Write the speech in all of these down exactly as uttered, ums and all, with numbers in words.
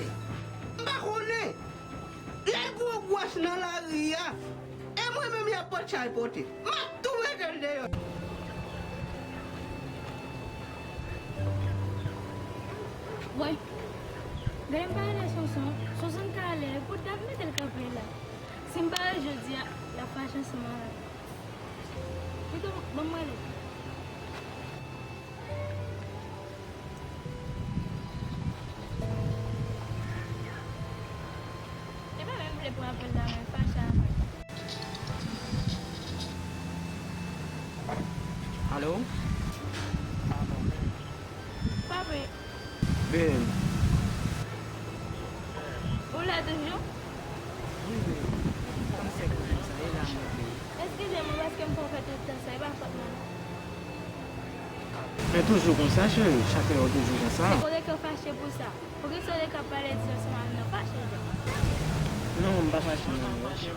M pa konnen. Lè l gwo gwòs nan lari a, e mwen menm y ap pot chay pote. M ap tou mete l deyò. Woy, gade m pa ale Sonson. Sonson ka ale, pou dat mete l kanpe la. Si m pa ale jodi a, l ap fache ansanm avè m. Pito, ban m ale. E pa menm vle pran apèl la, mwen fache avè l. Alo? Pa vre. Ben. Ou la toujou? Wi, wi. Kòm se pwoblèm sa, e la mwen vle. Eskize mwen paske m fè w fè tout tan sa, e pa fòt mwen non. Men toujou konsa, cheri, chak lè ou toujou konsa. Se kote ke w fache pou sa. Poukisa w te ka pale di ansanm avè m nan? Fache, Jè. Non, m pa fache non, oke?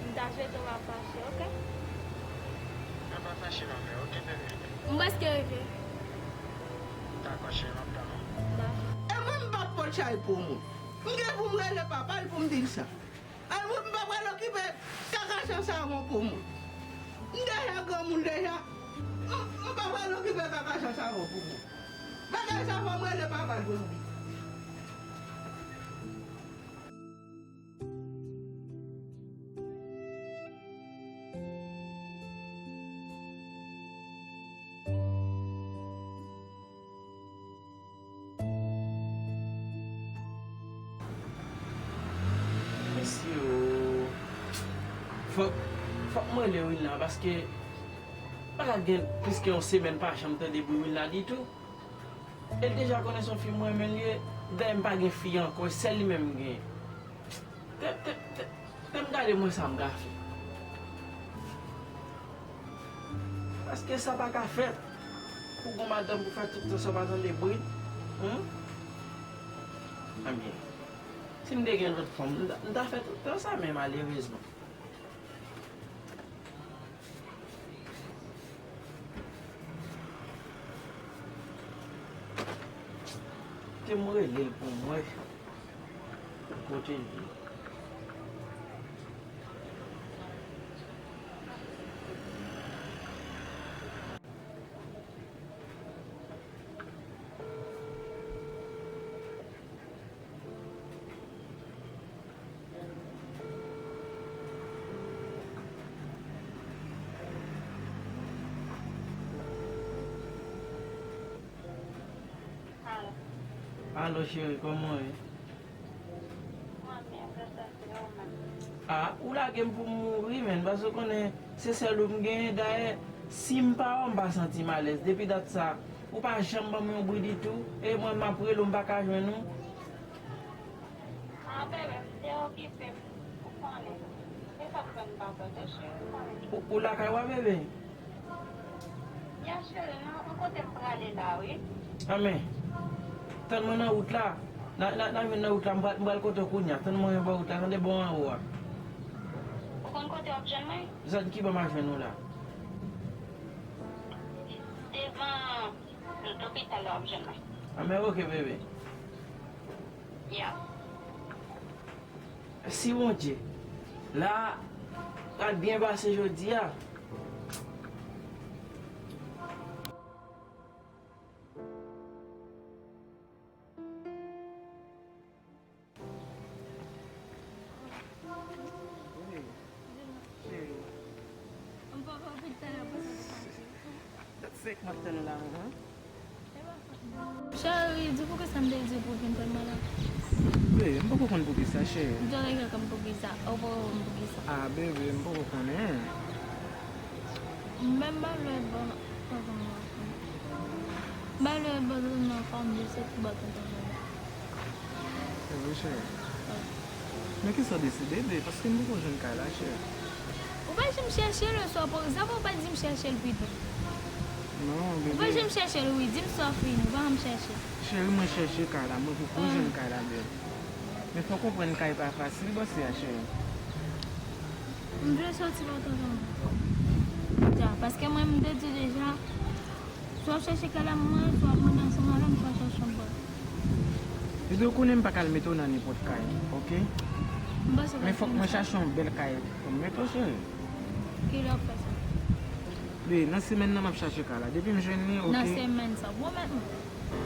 M ta swete w pa fache, oke? Mwen pa fache non, men oke, bebe. M prèske rive. Dakò, cheri, m ap tann ou. Dakò. E mwen m p ap pot chay pou moun. M gen pou m rele papa l pou m di l sa. Al mwen, m pa pral okipe kaka san savon pou moun. M deja granmoun deja. M, m pa pral okipe kaka san savon pou moun. Bagay sa fò m rele papa l pou m di. Mesye o. Fòk, fòk mwen rele Wilna paske pa ka gen plis ke yon semèn pa janm tande bri Wilna ditou. E l deja konnen se yon fi m renmen l ye. Dayè m pa gen fi ankò, e sèl li menm m genyen. Te, te, te, te m gade mwen sa m ka fè. Paske sa pa ka fèt. Pou gon madanm pou fè tout tan sa w pa tande bri. Hum? Ebyen, si m te gen lòt fanm, m ta, m ta fè tout tan sa, men malerezman. Te m rele l pou mwen. Kote l ye? Alo. Alo, cheri, kòman w ye? Mwen byen, grasa Dye, ou menm? A, ou lage m pou m mouri, menn, paske w konnen se sèl ou m genyen. Dayè, si m pa wè w, m pa santi m alèz. Depi dat sa, ou pa janm ban m yon bri ditou. E mwen, m ap rele w, m pa ka jwenn ou. A, bebe, m te okipe m, ou konnen. E sa k fè m pa tande, cheri, ou konnen. Ou, ou lakay ou a, bebe? Ya, cheri, non, yon kote m prale la, wi. Anben, tann mwen nan wout la. N a, n a, n a jwenn nan wout la, m pral, m pral kote w kounye a. Tann mwen bò wout la, tande, bò anwo a. Ou konn kote w ap jwenn mwen? Zòn ki bò m a jwenn ou la? Devan lopital la w ap jwenn mwen. Anben, oke, bebe. Ya. Mèsi Bondye. La, pral byen pase jodi a. Wi. Cheri. Dat fèk m ap tann ou la, manman. Cheri, di poukisa m te di w pou w vin tann mwen la. Bebe, m poko konn poukisa, cheri. M te rele kòm poukisa, ou poko konn poukisa. A, bebe, m poko konnen. Menm malè bon, tonton mwen. Malè bon, tonton mwen, fò m di se pou bò tonton mwen. Se vre, cheri? Wi. Men kisa w deside, bebe? Paske m poko jwenn kay la, cheri. Ou pa janm chèche l oswa, pou egzanp, ou pa di m chèche l pito. Non, bebe. Ou pa janm chèche l, wi. Di m sa w fini, ou pa janm chèche l. Cheri, mwen chèche kay la, mwen poko jwenn kay la, bebe. Men fò w konprann kay pa fasil, bò, se a, cheri. M vle soti bò tonton mwen. Ja, paske mwen, m te di deja, swa w chèche kay la mwen, swa w mande ansanm avè m, swa w chèche yon bò. Bebe, ou konnen m pa ka al mete w nan nenpòt kay, oke? Men fòk mwen chache yon bèl kay pou m mete w, cheri. Kilè w ap fè sa? Bebe, nan semèn nan m ap chache kay la. Depi m jwenn li, oke? Nan semèn sa. Bon, men,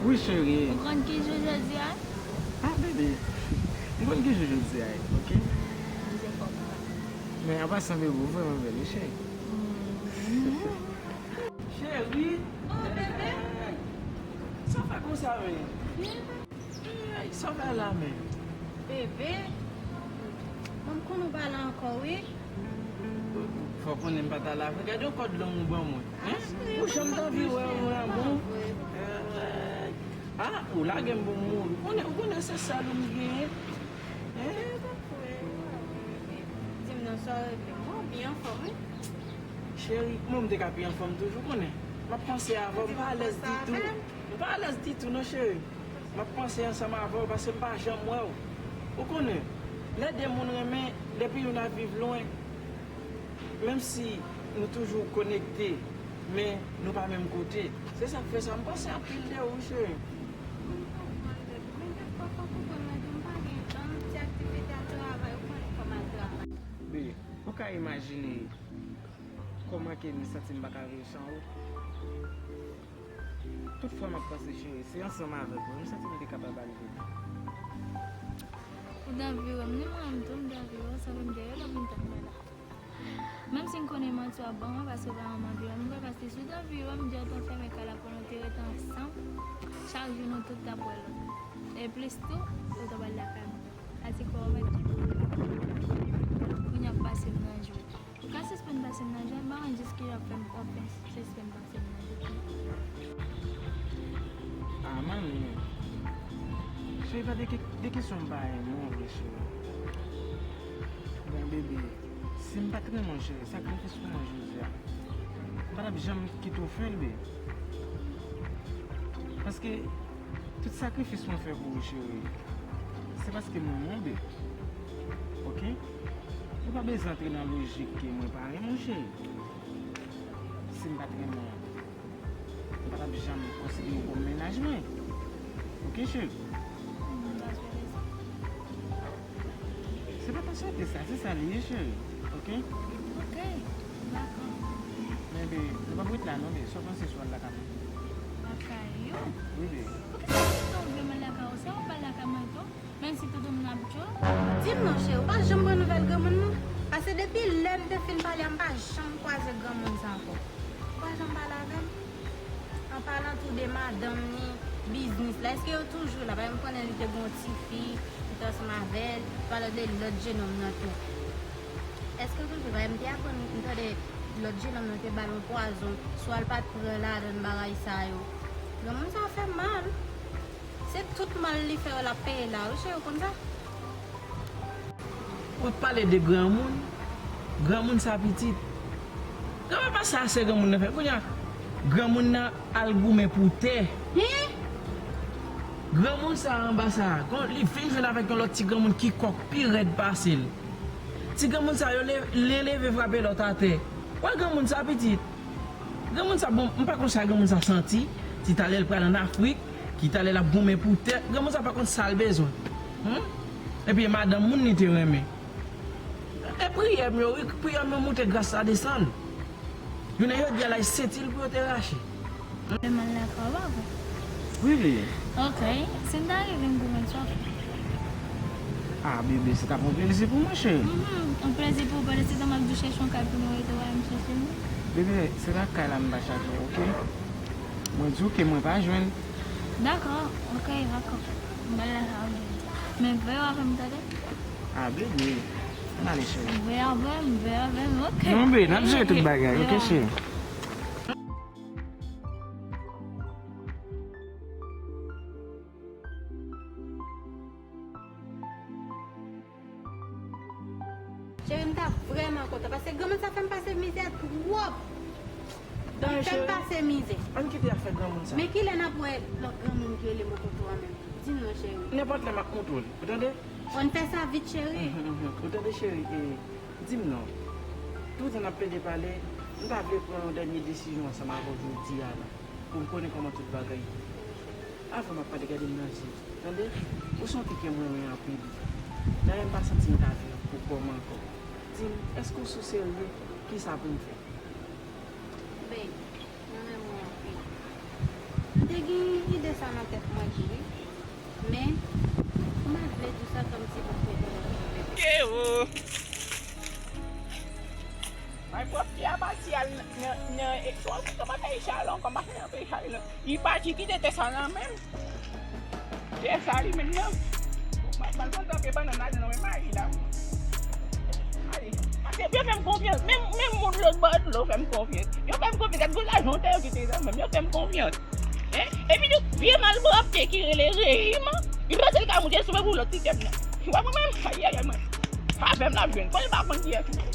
wi, cheri. Ou konn ki jou jodi a? Ah, bebe. M konn ki jou jodi a, oke? Bondye fò pou mwen. Men an pasan, bebe, ou vrèman bèl, wi, cheri. Cheri. Oh, bebe. Sa w fè konsa, men? Ey, sa w fè la menm? Bebe, mwen m konn ou pa la ankò, wi. Fò w konnen m pa ta la vre. Gade yon kòd long ou ban mwen. Hein? Ou janm t anvi wè mwen an bon? Ey. Ah, ou lage m pou m mouri. Ou konnen, ou konnen se sèl ou m genyen. Hein? Di m non, sa w regle. Mwen byen anfòm, wi. Cheri, mwen m te ka pi anfòm toujou, konnen. M ap panse avè w, m pa alèz ditou. M pa alèz ditou non, cheri. M ap panse ansanm avè w paske m pa janm wè w. Ou konnen, lè de moun renmen, depi youn ap viv lwen, menm si nou toujou konekte, men nou pa menm kote. Se sa k fè sa, m panse anpil de ou, wi, cheri. Mwen konprann, bebe. Men kèk fwa, fòk ou konprann mwen tou, m pa gen tan, ti aktivite a travay, ou konnen kòman l travay. Bebe, ou ka imajine kòman ke m santi m pa ka viv san ou? Tout fwa m ap panse cheri, se ansanm avèk ou m santi m te kapab al viv. Ou t anvi wè m, ni mwen menm tou, m t anvi wè w, sa fè m te rele w pou m t ap pale. Menm si m konnen manti w ap ban mwen, paske w pa janm anvi wè m vre, paske si w t anvi wè m, m di w t ap fèmen kay la pou nou te rete ansanm, chak jou nou tout t ap wè lòt. E plis tou, ou t ap al lakay mwen. Sa se kò w mèt. Kounye a w ap pase m nan jwèt. Ou ka sispann pase m nan jwèt, m pa konn jis kilè w ap fè m, w ap fè sispann pase m nan jwèt. Ah, manmi. Cheri, pa de ke-, de kesyon m pa renmen w vre, cheri. Bon, bebe, si m pa t renmen w, cheri, sakrifis pou mwen jodi a, m pa t ap janm kite w fè l, bebe. Paske tout sakrifis mwen fè pou ou, cheri, se paske m renmen w, bebe. Oke? Ou pa bezwen antre nan lojik ke mwen pa renmen w, cheri. Si m pa t renmen w, m pa t ap janm konsidere w kòm mennaj mwen. Oke, cheri? M pa swete sa. Se pa ta swete sa, se sa li ye, cheri. Oke? Oke, dakò. Men, bebe, nou p ap ret la non, bebe. Sa w panse si w al lakay mwen? Lakay ou? Wi, bebe. Poukisa w gentan vle m al lakay ou? Se ou m pa al lakay mwen tou? Menm si tout moun ap di w. Di m non, cheri, ou pa janm pran nouvèl granmoun nan? Paske depi lè m te fin pale a, m pa janm kwaze granmoun sa ankò. Ou pa janm pale avè m? An palan tou de madanm ni, biznis la, èske yo toujou la? Paske m konnen li te gen yon tifi, li te ansanm avè l, pale de lòt jenòm nan tou. Èske yo toujou la? M te aprann, m tande lòt jenòm nan te ba l yon pwazon, swa l pa t pran ladan bagay sa yo. Granmoun sa fè m mal. Se tout mal li fè yo l ap peye la, wi, cheri, ou konn sa? W ap pale de granmoun, granmoun sa pitit. Granpapa sa se granmoun nan fè. Kounye a, granmoun nan al goumen pou tè. Hen? Granmoun sa anba sa, gon, li vin jwenn avèk yon lòt ti granmoun ki kòk pi rèd pase l. Ti granmoun sa yo le-, len leve frape lòt atè. Wè granmoun sa pitit. Granmoun sa, bon, m pa konn sa granmoun sa santi, si talè l pral ann Afrik, ki talè l ap goumen pou tè, granmoun sa pa konn sa l bezwen. Humm. Epi e madanm moun li te renmen. E priyè m yo, wi, priyè m yo moute, gras la desann. Jounen jodi a la, e senti l pou yo te rache. Demen lakay ou, pa vre? Wi, bebe. Ok, si m ta rive m goumen, sa w fè? Ah, bebe, se t ap yon plezi pou mwen, cheri. Mhm, yon plezi pou ou, pandan se tan m ap di w chèche yon kay pou nou rete, w al m chèche nou. Bebe, se pa kay la m va chache, oke? Mwen di w ke mwen pa jwenn. Dakò, oke, dakò. M pral lakay ou jodi a. Men veye w avè m, tande? Ah, bebe, ann ale, cheri. Veye avè m, veye avè m, oke. Non, bebe, n ap jere tout bagay, oke, cheri? Cheri, m ta vrèman kontan, paske granmoun sa fè m pase mizè twòp. Li fè m pase mizè. Ann kite afè granmoun sa. Men kilè n ap wè lòt granmoun ki rele m o konto a menm? Di m non, cheri. Nenpòt lè m ap montre w li. Ou tande? Ann fè sa vit, cheri. Mhm, mhm. Ou tande, cheri? E, di m non. Toutan n ap plede pale, m ta vle pran yon dènye desizyon ansanm avè w jodi a la, pou m konnen kòman tout bagay ye. Avan m ap pale, gade m nan je. Tande? Ou se yon fi ke m renmen anpil. Dayè, m pa santi m ka viv pou kò m ankò. Di m, èske w sou serye? Kisa pou m fè? Babe, mwen renmen w anpil. M te gen ide sa nan tèt mwen tou, wi. Men, m pa t vle di w sa kòmsi pou fè tèt mwen. Yo! Mwen pwòp ti a pati al nan, nan, nan, e, kòman fè chalon, kòman fè nan peyi chalon. Li pati kite tè sa nan men m. Tè sa li menm nan. Mwen pral pran kanpe bannann ladan nan men mari la. Ale. Paske yo fè m konfyans. Menm, menm moun lòt bò dlo fè m konfyans. Yo fè m konfyans. Gad gwo lajan tè yo kite nan men m. Yo fè m konfyans. Hein? Epi tou, vye malpwòpte ki rele Reyim, li panse l ka moute sou mwen pou lòt ti tèm nan. Ou wè mwen menm? Ayayay mwen. Pa fè m l ap jwenn. Fò l pa konn kiyès mwen.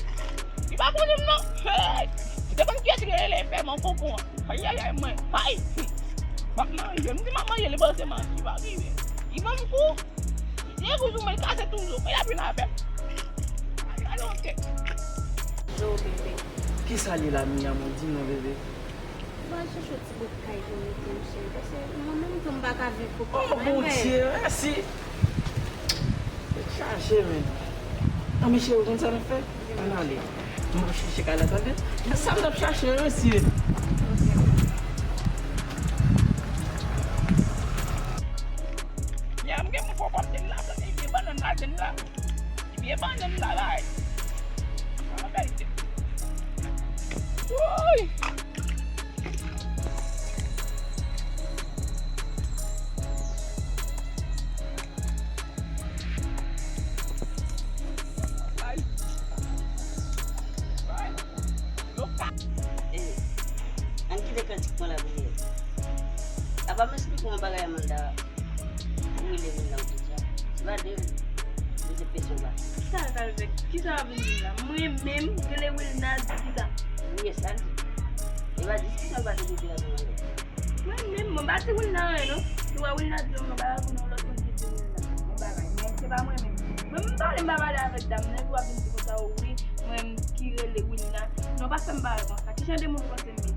Li pa konnen m non. Hey! Li te konn kiyès ki rele Fèman Konkon an. Ayayay mwen. Ay! M ap manje. M di m ap manje, li panse m anvi, li pa rive. Li ban m kou. Li te kou sou mwen, li kase toujou. Men l ap vin avè m. Ay, alonte. Yo, bebe. Kisa li la, Mia, mwen di m non, bebe. Mwen al chèche yon ti bout kay pou mete m, cheri, paske mwen menm tou m pa ka viv pou kò mwen. Oh, Bondye, mèsi. Tèt chaje, men. Anben, cheri, ou konn sa n ap fè? Ann ale. Mwen ap chèche kay la, tande? Men sa m t ap chache, mesye. Ya, m gen moun fò pòpte la, plante vye bannann ladann la. Vye bannann la, la. An verite. Woy! Ay. Ay. Yo ka. Eh, ann kite kantik mwen la pou mwen. Apa m esplike w yon bagay, Amanda. Ou rele Wilna ou tout sa. Se pa de, de se pesyon ba. Kisa l pral fè? Kisa w ap vin di m la? Mwen menm, rele Wilna, di kisa? Wi, e sa l di. E pa diskisyon l pa te di la pou mwen. Mwen menm, mwen pa di Wilna anyen non. Si w wè Wilna di yon bagay pou nou, lòt moun ki di Wilna yon bagay. Men se pa mwen menm. Mwen m pale, m pa pale avèk dam nan, epi w ap vin di konsa, o wi, mwen menm ki rele Wilna. Non, pa fè m bagay konsa. Ki jan de moun ou panse m ye?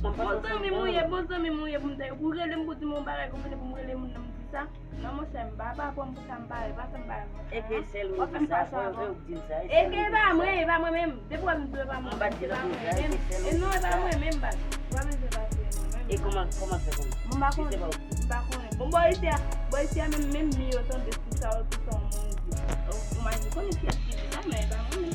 Bon zanmi m ou ye, bon zanmi m ou ye pou m ta, pou rele m pou di m yon bagay konsa, pou m rele moun nan m di sa. Non, monchè, m pa, pa pran m pou sa, m pa, pa fè m bagay konsa. Eke sèl ou di sa, fò yo vle ou di l sa. Eke pa mwen, e pa mwen menm. Depi w ap di w e pa mwen menm, se pa mwen menm. E non, e pa mwen menm, baz. Ou pa bezwen pase mwen menm. E kòman, kòman fè konnen? Bon, m pa konnen. M pa konnen. Bon, bò isi a, bò isi a menm, menm mi yo tande tout sa, tout sa yon moun di. Ou, ou manje konnen kiyès ki di sa, men e pa mwen menm.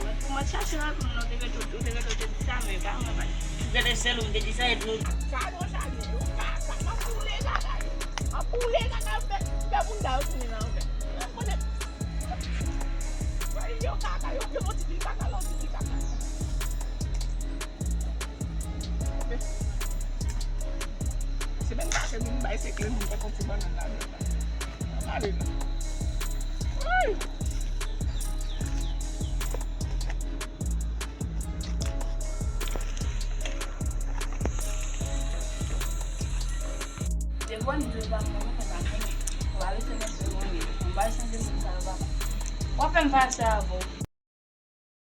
Mwen, pou mwen chache nan tout moun, te rete, ou te rete, ou te di sa, men e pa mwen, baz. Ou te sèl ou te di sa, e nou. Sa nou chaje, ou ka, sa m ap boule kaka yo. M ap boule kaka yo, fè, fè moun sa yo tounen nan anfè. Mwen konnen. Yo kaka, yo, yo yon ti pil kaka, yo yon ti pil kaka. Se menm sa ke nou bay se kle nou fè konn ti bannann la. Ale non. Ay! Depi w ap di w pa konnen, ou pa konnen. Ou pa bezwen mete w anyen. Ou pa bezwen de moun sa yo, papa. W ap fè m fache avè w.